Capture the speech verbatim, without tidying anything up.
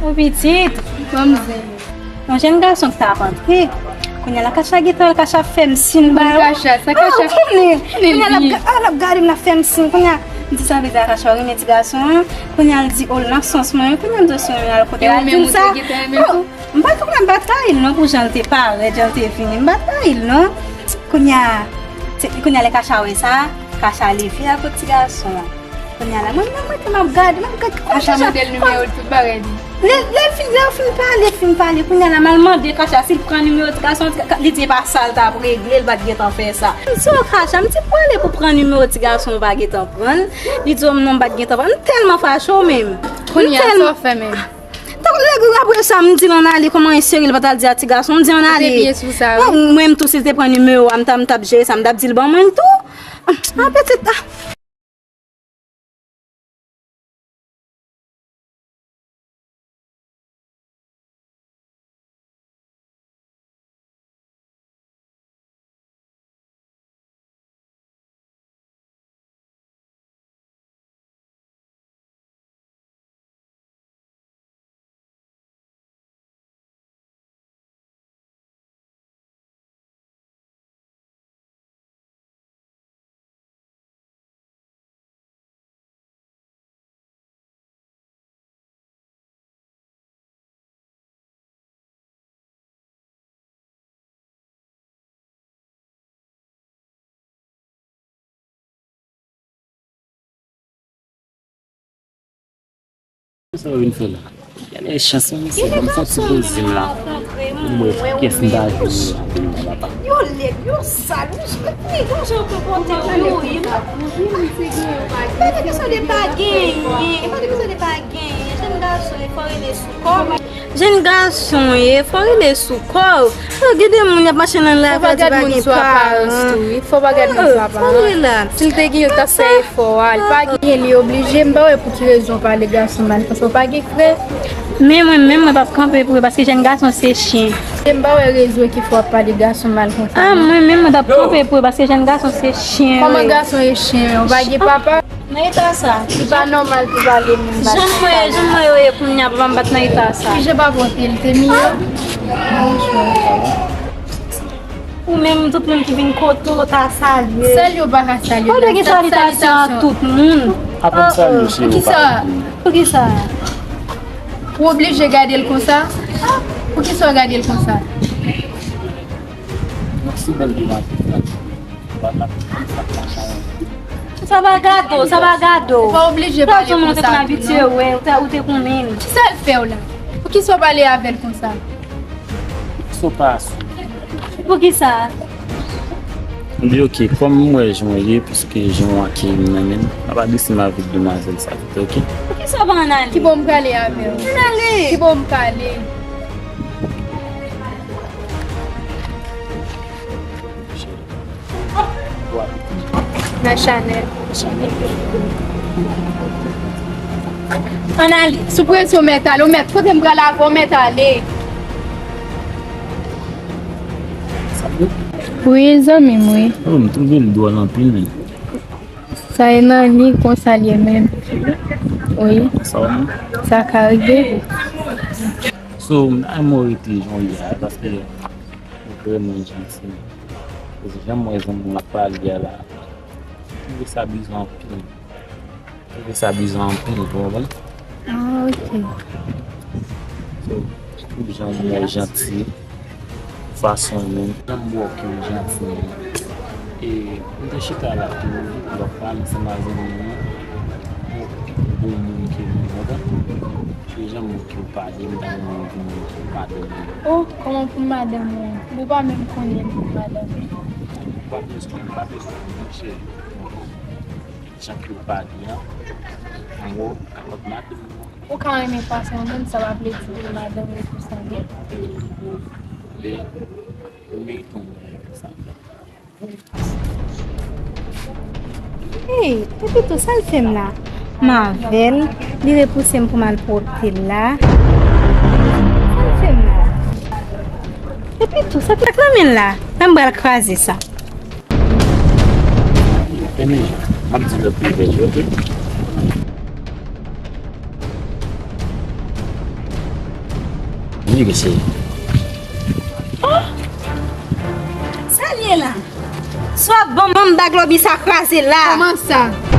Ou pitit? Manmzèl. Yon jèn gason ki t ap antre. Kounye a la, Kacha gentan wè, Kacha fè m siy ba yo. Kacha, sa Kacha? Ah, ou konnen. Kounye a la, l ap ga-, ah, l ap gade m, l ap fè m siy. Kounye a, m di, sa vle di Kacha renmen ti gason an. Kounye a, l di, oh, l nan sans mwen. Kounye a, m di, si w renmen l, kote l al di m sa? M pa t, m pa trayi l non pou jan l te parèt, jan l te vini. M pa trayi l non. Kounye a, se, kounye a lè Kacha wè sa, Kacha leve al kot ti gason an. Kounye a la, mwen menm, mwen te m ap gade, m ap gade. Kacha mande l nimewo l, tout bagay li. Lè, lè l fin, lè yo fin pale, fin pale. Kounye a la, m al mande Kacha si l pran nimewo ti gason an, li di e pa sa l t ap regle, l pa t gentan fè sa. M di, o Kacha, m di, prale pou pran nimewo ti gason an, ou pa gentan pran l. Li di, o non, m pa t gentan pran l. M tèlman fache w menm. Kounye a, sa w fè menm? Tank nèg la, apre sa, m di l ann ale, kòman e serye, l pa t al di a ti gason, m di ann ale. Ou te byen sou sa, wi. Mwen, mwen menm tou, si l te pran nimewo a, m t ap, m t ap jere sa, m t ap di l ban mwen l tou. Ah, pitit, ah. Sa w vin fè la? Gade chans mwen, mesye, ban m fè ti poze m la. Pou m wè kiyès m ta jwenn la, papa. Yo lèd, yo sal, wi, wi, wi, jan yo konpòte yo, yo, yo. Pa de kesyon de pa genyen, pa de kesyon de pa genyen. Jèn gason, e fò rele sou kò. Jèn gason ye, fò rele sou kò w. Yo, gen de moun y ap mache nan lari, yo di pa gen paran. Fò pa gad moun sou aparans tou, wi. Fò pa gad moun sou aparans. Tande la. Si l te gen, yo t ap fè efò a. Li pa genyen, li oblije. M pa wè pou ki rezon w pale gason mal konsa. Ou pa gen frè? Men mwen menm, mwen p ap kanpe pou yo, paske jèn gason se chen. M pa wè rezon ki fè w ap pale gason mal konsa, non. Ah, mwen menm, mwen p ap kanpe pou yo, paske jèn gason se chen. Kòman gason e chen? Ou pa gen papa? Nan eta sa. Li pa nòmal pou pale moun bat. Jan m wè, jan m wè yo ye kounye a, papa m pa t nan eta sa. Kijan papa w te ye, l te miyò? Ou menm, tout moun ki vin kote w ta salye. Salye w pa ka salye. Ou te gen salitasyon ak tout moun. Aprann salye, cheri, w pa. Poukisa? Poukisa? Ou oblije gade l konsa? Poukisa w gade l konsa? Mèsi, bèl demoiselle. Sa pa gade w, sa pa gade w. Ou pa oblije pale konsa tou, non. Ou te, ou te konnen. Kisa l fè w la? Poukisa w pale avè l konsa? Poukisa w pa asou? Poukisa? Li oke, kòm m wè jan w ye, piske jan w akyeyi m nan men m, m ap adrese m avèk demwazèl sa vit, oke? Poukisa w pa ann ale? Kibò m prale avè w? Ann ale! Kibò m prale? Nan Chanèl. Ann ale. Sou presyon, mèt ale. Ou mèt, kote m pral avè w, mèt ale. Wi, zanmi m, wi. Oh, m twouve l dwòl anpil, men. Sa e nan li konsa l ye menm. Wi. Sa w menm? Sa ka rive. So, m ta renmen w rete jan w ye a, paske ou vrèman janti. Paske jan m wè zanmi w ap pale a la, m twouve sa bizwen anpil. M twouve sa bizwen anpil, ou konprann? Ah, ok. So, pou jan m wè w janti, fason w menm, jan m wè w ke w janti menm. E m te chita la tou, lè w ap pale ansanm ak zanmi m nan, ou bon moun ke m, ou konprann? E jan m wè w ke w pale, m ta renmen w vin pou madanm mwen. Oh, kòman pou madanm mwen? Ou pa menm konnen pou madanm mwen. Ou pa bezwen, ou pa bezwen, monchè. Jan ke w pale a, an gwo, kapab madanm mwen. Ou ka renmen fason w menm, sa pa vle di pou madanm ou konsa, non. Ou merite yon moun konsa. Hey, epi tou, sa l fè m la? M avè l, li repouse m pou m al pote l la. Sa l fè m la? Epi tou, sa k nan men l la? Sa m pral kraze sa. Fini. M ap di lòt privilèj, oke? Vire, cheri. Sa l ye la? Swa bon manm bag lobi sa kraze la. Kòman sa?